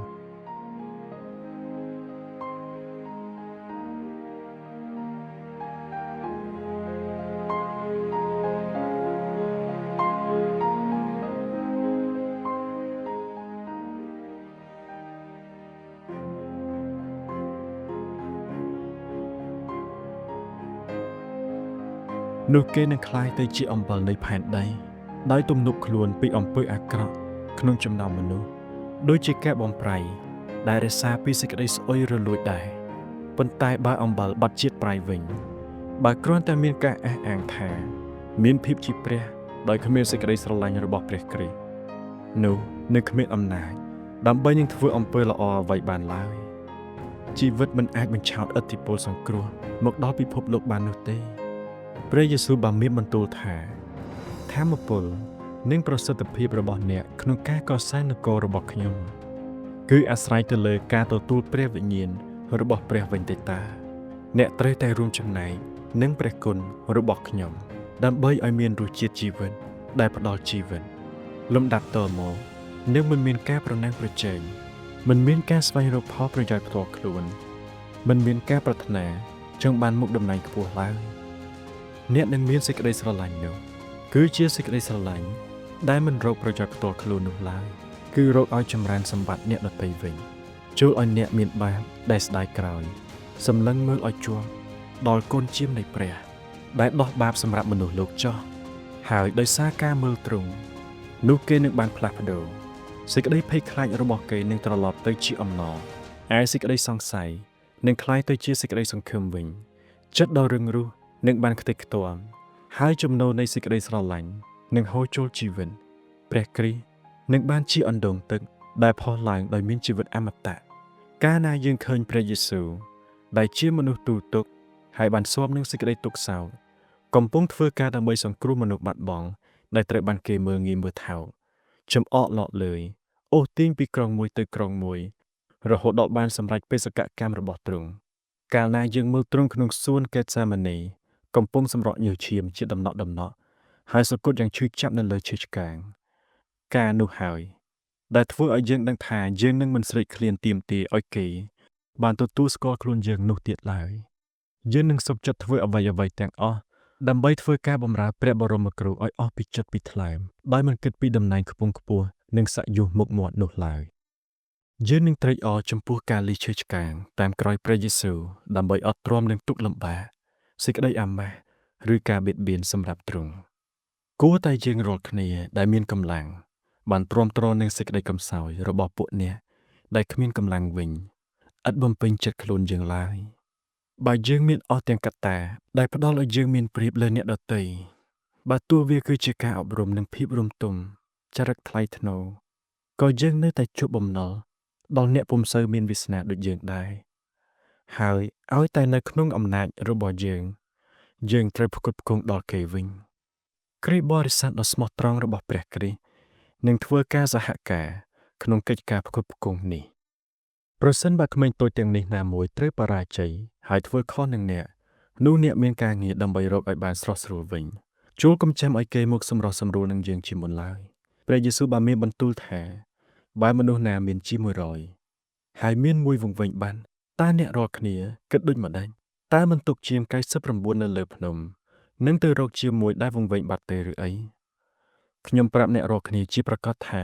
នោះគេនឹងក្លាយទៅជាអំបិលនៃផែនដីដោយទំនប់ខ្លួនពីអំពើអាក្រក់ក្នុងចំណោមមនុស្សដូចជាការបំប្រៃដែលរក្សាពីសេចក្តីស្អុយរលួចដែរប៉ុន្តែបើអំបិលបាត់ជាតិប្រៃវិញបើគ្រាន់តែមានការអះអាងថាមានភាពជាព្រះដោយគ្មានសេចក្តីស្រឡាញ់របស់ព្រះគ្រីស្ទនោះនឹងគ្មានអំណាចដើម្បីនឹងធ្វើអំពើល្អអ្វីបានឡើយជីវិតមិនអាចបញ្ឆោតឥទ្ធិពលសង្គ្រោះមកដល់ពិភពលោកបាននោះទេព្រះយេស៊ូវបានមានបន្ទូលថាធម៌ពលនិងប្រសិទ្ធភាពរបស់អ្នកក្នុងការកសាងនគររបស់ខ្ញុំគឺអាស្រ័យទៅលើការទទួលព្រះវិញ្ញាណរបស់ព្រះវិញទេតាអ្នកត្រូវតែរួមចំណែកនឹងព្រះគុណរបស់ខ្ញុំដើម្បីឲ្យមានរសជាតិជីវិតដែលផ្ដល់ជីវិតលំដាប់តមកនឹងមិនមានការប្រណាំងប្រជែងមិនមានការស្វែងរកផលប្រយោជន៍ផ្ទាល់ខ្លួនមិនមានការប្រាថ្នាចង់បានមុខតំណែងខ្ពស់ឡើយអ្នកនឹងមានសេចក្តីស្រឡាញ់នោះគឺជាសេចក្តីស្រឡាញ់ដែលមិនរកប្រយោជន៍ផ្ទាល់ខ្លួននោះឡើយគឺរកឲ្យចម្រើនសម្បត្តិអ្នកដទៃវិញចូលឲ្យអ្នកមានបាបដែលស្ដាយក្រោយសម្លឹងមើលឲ្យជាប់ដល់កូនជាមនៃព្រះដែលដោះបាបសម្រាប់មនុស្សលោកចោះហើយដោយសារការមើលទ្រង់នោះគេនឹងបានផ្លាស់ប្ដូរសេចក្តីភ័យខ្លាចរបស់គេនឹងត្រឡប់ទៅជាអំណរឯសេចក្តីសង្ស័យនឹងក្លាយទៅជាសេចក្តីសង្ឃឹមវិញចិត្តដ៏រឹងរូសនឹងបានខ្ទេចខ្ទាំហើយចំណូលនៃសេចក្តីស្រឡាញ់នឹងហូរចូលជីវិតព្រះគ្រីស្ទនឹងបានជាអណ្ដូងទឹកដែលផុសឡើងដោយមានជីវិតអមតៈកាលណាយើងឃើញព្រះយេស៊ូវដែលជាមនុស្សទូទុក្ខហើយបានស៊ាំនឹងសេចក្តីទុក្ខសោកកំពុងធ្វើការដើម្បីសង្គ្រោះមនុស្សបាត់បង់ដែលត្រូវបានគេមើលងាយមើលថោកចំអកលក់លើយអូសទាញពីក្រុងមួយទៅក្រុងមួយរហូតដល់បានសម្រេចបេសកកម្មរបស់ទ្រង់កាលណាយើងមើលទ្រង់ក្នុងសួនកេតសាម៉ានីកំពុងសម្រក់ញើសឈាមជាដំណក់ដំណក់ហើយសគត់យ៉ាងឈឺចាប់នៅលើឈើឆ្កាងការនោះហើយដែលធ្វើឲ្យយើងដឹងថាយើងនឹងមិនស្រេកឃ្លានទាមទារឲ្យគេបានទទួលស្គាល់ខ្លួនយើងនោះទៀតឡើយយើងនឹងសុខចិត្តធ្វើអ្វីអ្វីទាំងអស់ដើម្បីធ្វើការបម្រើព្រះបរមគ្រូឲ្យអស់ពីចិត្តពីថ្លើមដោយមិនគិតពីតំណែងខ្ពង់ខ្ពស់និងស័ក្តិយុសមុខមាត់នោះឡើយយើងនឹងត្រេកអរចំពោះការលីឈើឆ្កាងតាមក្រោយព្រះយេស៊ូវដើម្បីអត់ទ្រាំនឹងទុក្ខលំបាកសេចក្តីអាម៉ាស់ឬការបៀតបៀនសម្រាប់ទ្រង់គួរតែយើងរាល់គ្នាដែលមានកម្លាំងបានទ្រាំទ្រនឹងសេចក្តីកំសោយរបស់ពួកអ្នកដែលគ្មានកម្លាំងវិញឥតបំពេញចិត្តខ្លួនយើងឡើយបើយើងមានអស់ទាំងកត្តាដែលផ្ដល់ឲ្យយើងមានប្រៀបលើអ្នកដទៃបើទោះវាគឺជាការអប់រំនិងភាពរំទុំ ចរិតថ្លៃថ្នូរក៏យើងនៅតែជួបបំណុលដល់អ្នកពុំសូវមានវាសនាដូចយើងដែរហើយឲ្យតែនៅក្នុងអំណាចរបស់យើងយើងត្រូវផ្គត់ផ្គង់ដល់គេវិញគ្រីស្ទបរិស័ទដ៏ស្មោះត្រង់របស់ព្រះគ្រីស្ទនឹងធ្វើការសហការក្នុងកិច្ចការផ្គត់ផ្គង់នេះប្រសិនបើក្មេងតូចទាំងនេះណាមួយត្រូវបរាជ័យហើយធ្វើខុសនឹងអ្នកនោះអ្នកមានការងារដើម្បីរកឲ្យបានស្រស់ស្រួលវិញជួលកុំចាំឲ្យគេមកសម្រោះសម្រួលនឹងយើងជាមុនឡើយព្រះយេស៊ូវបានមានបន្ទូលថាបើមនុស្សណាមានជា100ហើយមានមួយវង្វេងបានតើអ្នករាល់គ្នាគិតដូចម្ដេចតើមិនទុកជាង99នៅលើភ្នំនឹងទៅរកជាមួយដែលវង្វេងបាត់ទេឬអីខ្ញុំប្រាប់អ្នករាល់គ្នាជាប្រកាសថា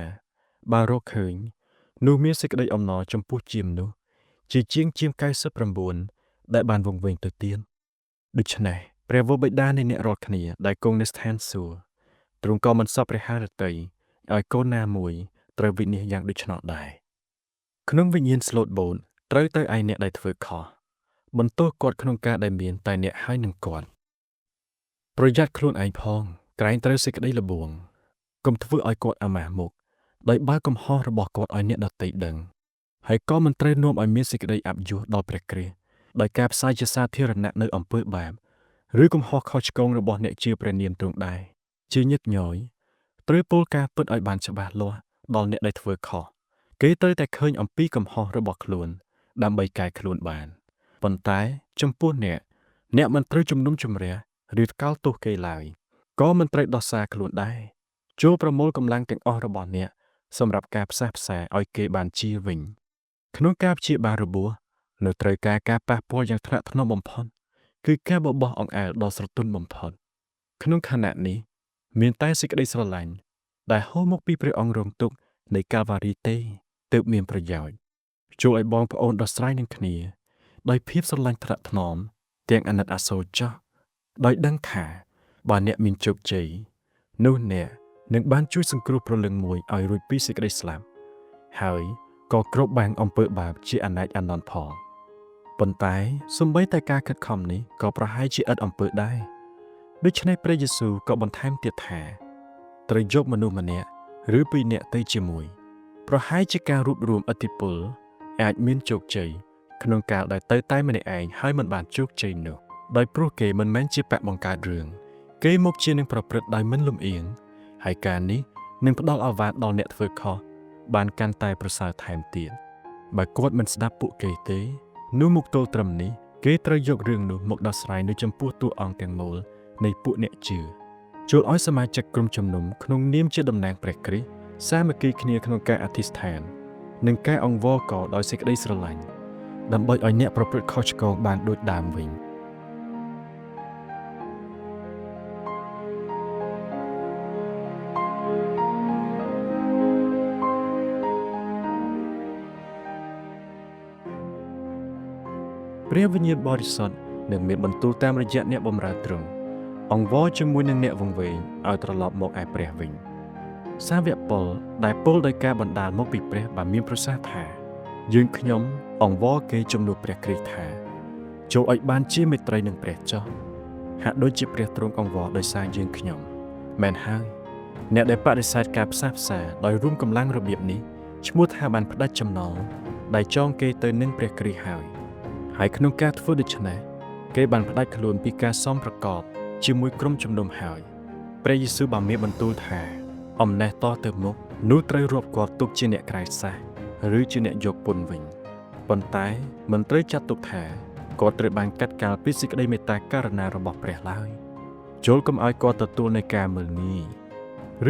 បើរកឃើញនោះមានសេចក្តីអំណរចំពោះជាមនុស្សជាជាងជាង99ដែលបានវង្វេងទៅទៀតដូច្នេះព្រះវរបិតានៃអ្នករាល់គ្នាដែលគង់នៅស្ថានសួគ៌ទ្រង់ក៏មិនសពព្រះハរតីឲ្យកូនណាមួយត្រូវវិនិច្ឆ័យយ៉ាងដូច្នោះដែរក្នុងវិញ្ញាណស្លូតបូតត្រូវទៅឯអ្នកដែលធ្វើខុសបន្ទោសគាត់ក្នុងការដែលមានតែអ្នកហើយនឹងគាត់ប្រយ័ត្នខ្លួនឯងផងក្រែងត្រូវសេចក្តីល្បួងកុំធ្វើឲ្យគាត់អាម៉ាស់មុខដោយបើកកំហុសរបស់គាត់ឲ្យអ្នកដទៃដឹងហើយក៏មិនត្រូវនាំឲ្យមានសេចក្តីអាប់យួសដល់ព្រះគ្រីស្ទដោយការផ្សាយជាសាធារណៈនៅអំពើបាបឬកំហុសខុសឆ្គងរបស់អ្នកជាព្រះនាមទ្រង់ដែរជាញឹកញយត្រូវពោលការពិតឲ្យបានច្បាស់លាស់ដល់អ្នកដែលធ្វើខុសគេត្រូវតែឃើញអំពីកំហុសរបស់ខ្លួនដើម្បីកែខ្លួនបានប៉ុន្តែចំពោះអ្នកអ្នកមិនត្រូវជំនុំជម្រះឬថ្កោលទោសគេឡើយក៏មិនត្រូវដោះសារខ្លួនដែរចូលប្រមូលកម្លាំងទាំងអស់របស់អ្នកសម្រាប់ការផ្សះផ្សាឲ្យគេបានជាវិញក្នុងការព្យាបាលរបួសនៅត្រូវការការប៉ះពាល់យ៉ាងថ្នាក់ថ្នមបំផុតគឺការបបោះអង្អែលដ៏ស្រទន់បំផុតក្នុងខណៈនេះមានតែសេចក្តីស្រឡាញ់ដែលហូរមកពីព្រះអង្គរងទុក្ខនៃកាល់វ៉ារីទេទើបមានប្រយោជន៍ជួយឲ្យបងប្អូនដោះស្រាយនឹងគ្នាដោយភាពស្រឡាញ់ថ្នាក់ថ្នមទាំងអាណិតអាសូរចោះដោយដឹងថាបើអ្នកមានជោគជ័យនោះអ្នកនឹងបានជួយសង្គ្រោះព្រលឹងមួយឲ្យរួចពីសេចក្តីស្លាប់ហើយក៏គ្របបាំងអំពើបាបជាអនេកអនន្តផងប៉ុន្តែសូម្បីតែការខិតខំនេះក៏ប្រហែលជាឥតអំពើដែរដូច្នេះព្រះយេស៊ូវក៏បន្ថែមទៀតថាត្រូវយកមនុស្សម្នាក់ឬពីរនាក់ទៅជាមួយប្រហែលជាការរួបរวมឥទ្ធិពលអាចមានជោគជ័យក្នុងកាលដែលទៅតែម្នាក់ឯងហើយមិនបានជោគជ័យនោះដោយព្រោះគេមិនមែនជាបកបង្កើតរឿងគេមកជានឹងប្រព្រឹត្តដោយមិនលំអៀងហើយការនេះនឹងផ្ដល់អាវ៉ាតដល់អ្នកធ្វើខុសបានកាន់តែប្រសើរថែមទៀតបើគាត់មិនស្ដាប់ពួកគេទេនោះមកទល់ត្រឹមនេះគេត្រូវយករឿងនោះមកដោះស្រាយនៅចំពោះតួអង្គទាំងមូលនៃពួកអ្នកជឿចូលឲ្យសមាជិកក្រុមជំនុំក្នុងនាមជាតំណាងព្រះគ្រីស្ទសាមគ្គីគ្នាក្នុងការអធិស្ឋាននិងការអង្វរករដោយសេចក្តីស្រឡាញ់ដើម្បីឲ្យអ្នកប្រព្រឹត្តខុសឆ្គងបានដូចដើមវិញព្រះវិញ្ញាណបរិសុទ្ធនឹងមានបន្ទូលតាមរយៈអ្នកបម្រើទ្រង់អង្វរជាមួយនឹងអ្នកវង្វេងឲ្យត្រឡប់មកឯព្រះវិញសាវកប៉ុលដែលពោលដោយការបណ្ដាលមកពីព្រះបានមានប្រសាសន៍ថាយើងខ្ញុំអង្វរគេជំនួសព្រះគ្រីស្ទថាចូលឲ្យបានជាមេត្រីនឹងព្រះចោះហាក់ដូចជាព្រះទ្រង់អង្វរដោយសារយើងខ្ញុំមែនហើយអ្នកដែលបដិសេធការផ្សះផ្សាដោយរួមកម្លាំងរបៀបនេះឈ្មោះថាបានផ្ដាច់ចំណងដែលចងគេទៅនឹងព្រះគ្រីស្ទហើយក្នុងការធ្វើដូច្នេះគេបានផ្ដាច់ខ្លួនពីការសមប្រកបជាមួយក្រុមជំនុំហើយព្រះយេស៊ូវបានមានបន្ទូលថាអំណេះតទៅមុខនោះត្រូវរាប់គាត់ទុកជាអ្នកក្រៅសាសន៍ឬជាអ្នកយកពន្ធវិញប៉ុន្តែមិនត្រូវចាត់ទុកថាគាត់ត្រូវបានកាត់កាល់ពីសេចក្តីមេត្តាករុណារបស់ព្រះឡើយចូលកុំឲ្យគាត់ទទួលនៃការមើលងាយ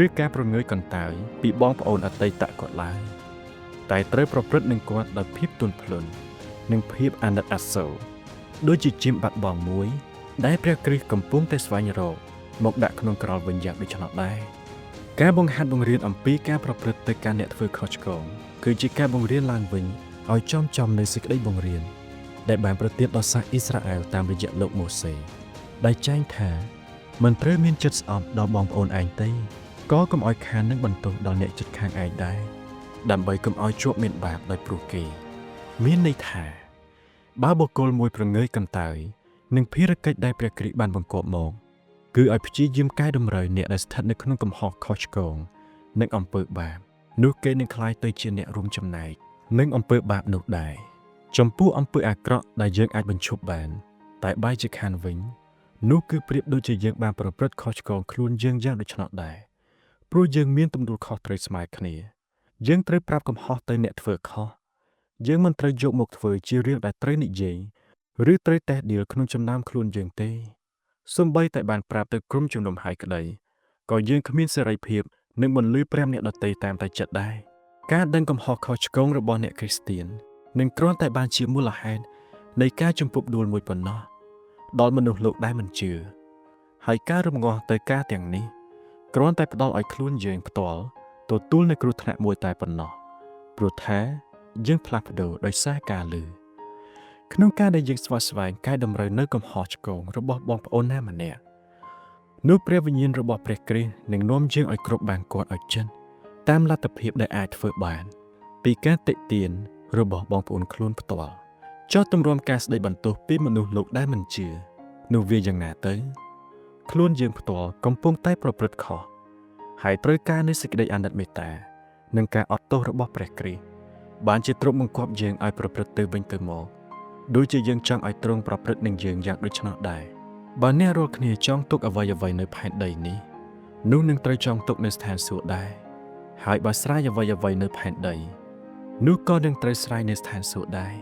ឬការប្រងើយកន្តើយពីបងប្អូនអតីតគាត់ឡើយតែត្រូវប្រព្រឹត្តនឹងគាត់ដោយភាពទន់ភ្លន់និងភាពអាណិតអាសូរដូចជាជាមបាត់បង់មួយដែលព្រះគ្រីស្ទកំពុងតែស្វែងរកមកដាក់ក្នុងក្រោលវិញយ៉ាងដូច្នោះដែរការបង្ហាត់បង្រៀនអំពីការប្រព្រឹត្តទៅកាន់អ្នកធ្វើខុសឆ្គងគឺជាការបង្រៀនឡើងវិញឲ្យចំចំនៅសេចក្តីបង្រៀនដែលបានប្រទានដល់សាសអ៊ីស្រាអែលតាមរយៈលោកម៉ូសេដែលចែងថាមិនត្រូវមានចិត្តស្អប់ដល់បងប្អូនឯងទេក៏កុំឲ្យខាននឹងបន្ទោសដល់អ្នកជិតខាងឯងដែរដើម្បីកុំឲ្យជាប់មានបាបដោយព្រោះគេមានន័យថាបើបុគ្គលមួយប្រងើយកន្តើយនឹងភារកិច្ចដែលព្រះគ្រីស្ទបានបង្គាប់មកគឺឲ្យព្យាយាមកែតម្រូវអ្នកដែលស្ថិតនៅក្នុងកំហុសខុសឆ្គង នឹងអំពើបាបនោះគេនឹងក្លាយទៅជាអ្នករួមចំណែកនឹងអំពើបាបនោះដែរចំពោះអំពើអាក្រក់ដែលយើងអាចបញ្ឈប់បាន តែបែរជាខានវិញ នោះគឺប្រៀបដូចជាយើងបានប្រព្រឹត្តខុសឆ្គងខ្លួនយើងយ៉ាងដូច្នោះដែរព្រោះយើងមានទំនួលខុសត្រូវស្មើគ្នាយើងត្រូវប្រាប់កំហុសទៅអ្នកធ្វើខុសយើងមិនត្រូវយកមកធ្វើជារឿងដែលត្រូវនិយាយឬត្រូវតេះដៀលក្នុងចំណោមខ្លួនយើងទេសូម្បីតែបានប្រាប់ទៅក្រុមជំនុំហើយក្តីក៏យើងគ្មានសេរីភាពនឹងបន្លឺប្រាប់អ្នកដទៃតាមតែចិត្តដែរការដឹងកំហុសខុសឆ្គងរបស់អ្នកគ្រីស្ទៀននឹងគ្រាន់តែបានជាមូលហេតុនៃការជំពប់ដួលមួយប៉ុណ្ណោះដល់មនុស្សលោកដែលមិនជឿហើយការរំងាស់ទៅការទាំងនេះគ្រាន់តែផ្ដល់ឲ្យខ្លួនយើងផ្ទាល់ទទួលនូវគ្រោះថ្នាក់មួយតែប៉ុណ្ណោះព្រោះថាយើងផ្លាស់ប្ដូរដោយសារការលឺក្នុងការដែលយើងស្វះស្វែងកែតម្រូវនៅកំហុសឆ្គងរបស់បងប្អូនណាម្នាក់នោះព្រះវិញ្ញាណរបស់ព្រះគ្រីស្ទនឹងនាំយើងឲ្យគ្រប់បានគាត់ឲ្យចិនតាមលទ្ធភាពដែលអាចធ្វើបាន ពីការតិទៀនរបស់បងប្អូនខ្លួនផ្ទាល់ចោះទម្រាំការស្ដីបន្ទោសពីមនុស្សលោកដែលមិនជឿនោះវាយ៉ាងណាទៅខ្លួនយើងផ្ទាល់កំពុងតែប្រព្រឹត្តខុសហើយត្រូវការនូវសេចក្តីអាណិតមេត្តានិងការអត់ទោសរបស់ព្រះគ្រីស្ទបានជាទ្រង់បង្គាប់យើងឲ្យប្រព្រឹត្តទៅវិញទៅមកដូចជាយើងចង់ឲ្យទ្រង់ប្រព្រឹត្តនឹងយើងយ៉ាងដូច្នោះដែរបើអ្នករាល់គ្នាចង់ទុកអ្វីៗនៅផែនដីនេះនោះនឹងត្រូវចង់ទុកនៅស្ថានសួគ៌ដែរហើយបើស្រាយអ្វីៗនៅផែនដីនោះក៏នឹងត្រូវស្រាយនៅស្ថានសួគ៌ដែរ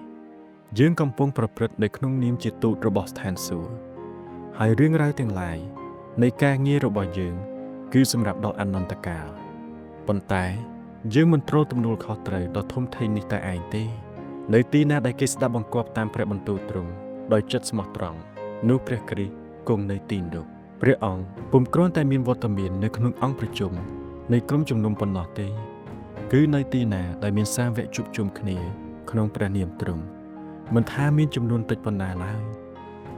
យើងកំពុងប្រព្រឹត្តនៅក្នុងនាមជាទូតរបស់ស្ថានសួគ៌ហើយរឿងរ៉ាវទាំងឡាយនៃការងាររបស់យើងគឺសម្រាប់ដល់អនន្តកាលប៉ុន្តែយើងមិនត្រូវទំនួលខុសត្រូវដ៏ធំធេងនេះតែឯងទេនៅទីណាដែលគេស្ដាប់បង្គាប់តាមព្រះបន្ទូលទ្រង់ដោយចិត្តស្មោះត្រង់នោះព្រះគ្រីស្ទគង់នៅទីនោះព្រះអង្គពុំគ្រាន់តែមានវត្តមាននៅក្នុងអង្គប្រជុំនៃក្រុមជំនុំប៉ុណ្ណោះទេគឺនៅទីណាដែលមានសាវកជួបជុំគ្នាក្នុងព្រះនាមទ្រង់មិនថាមានចំនួនតិចប៉ុណ្ណាឡើយ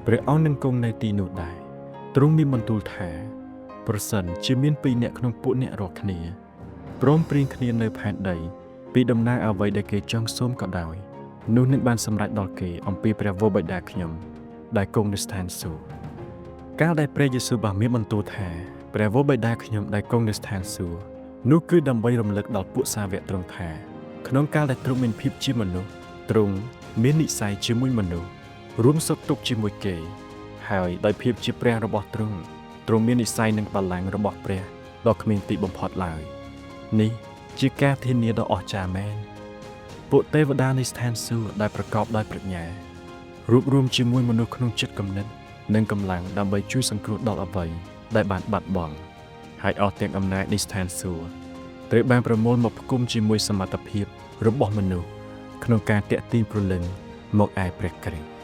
ព្រះអង្គនឹងគង់នៅទីនោះដែរទ្រង់មានបន្ទូលថាប្រសិនជាមានពីរនាក់ក្នុងពួកអ្នករាល់គ្នាព្រមព្រៀងគ្នានៅផែនដីពីដំណើរអ្វីដែលគេចង់សូមក៏ដោយនោះនឹងបានសម្រេចដល់គេអំពីព្រះវរបិតាខ្ញុំដែលគង់នៅស្ថានសួគ៌កាលដែលព្រះយេស៊ូវបានមានបន្ទូលថាព្រះវរបិតាខ្ញុំដែលគង់នៅស្ថានសួគ៌នោះគឺដើម្បីរំលឹកដល់ពួកសាវកទ្រង់ថាក្នុងកាលដែលទ្រង់មានភាពជាមនុស្សទ្រង់មាននិស្ស័យជាមួយមនុស្សរួមសុខទុក្ខជាមួយគេហើយដោយភាពជាព្រះរបស់ទ្រង់ទ្រង់មាននិស្ស័យនិងបល្ល័ង្ករបស់ព្រះដ៏គ្មានទីបំផុតឡើយនេះជាការធានាដ៏អស្ចារ្យមែនពួកទេវតានៃស្ថានសួគ៌ដែលប្រកបដោយប្រាជ្ញារួបរួមជាមួយមនុស្សក្នុងចិត្តគំនិតនិងកម្លាំងដើម្បីជួយសង្គ្រោះដល់អ្វីដែលបានបាត់បង់ហើយអស់ទាំងអំណាចនៃស្ថានសួគ៌ត្រូវបានប្រមូលមកផ្គុំជាមួយសមត្ថភាពរបស់មនុស្សក្នុងការទាក់ទាញព្រលឹងមកឯព្រះគ្រីស្ទ។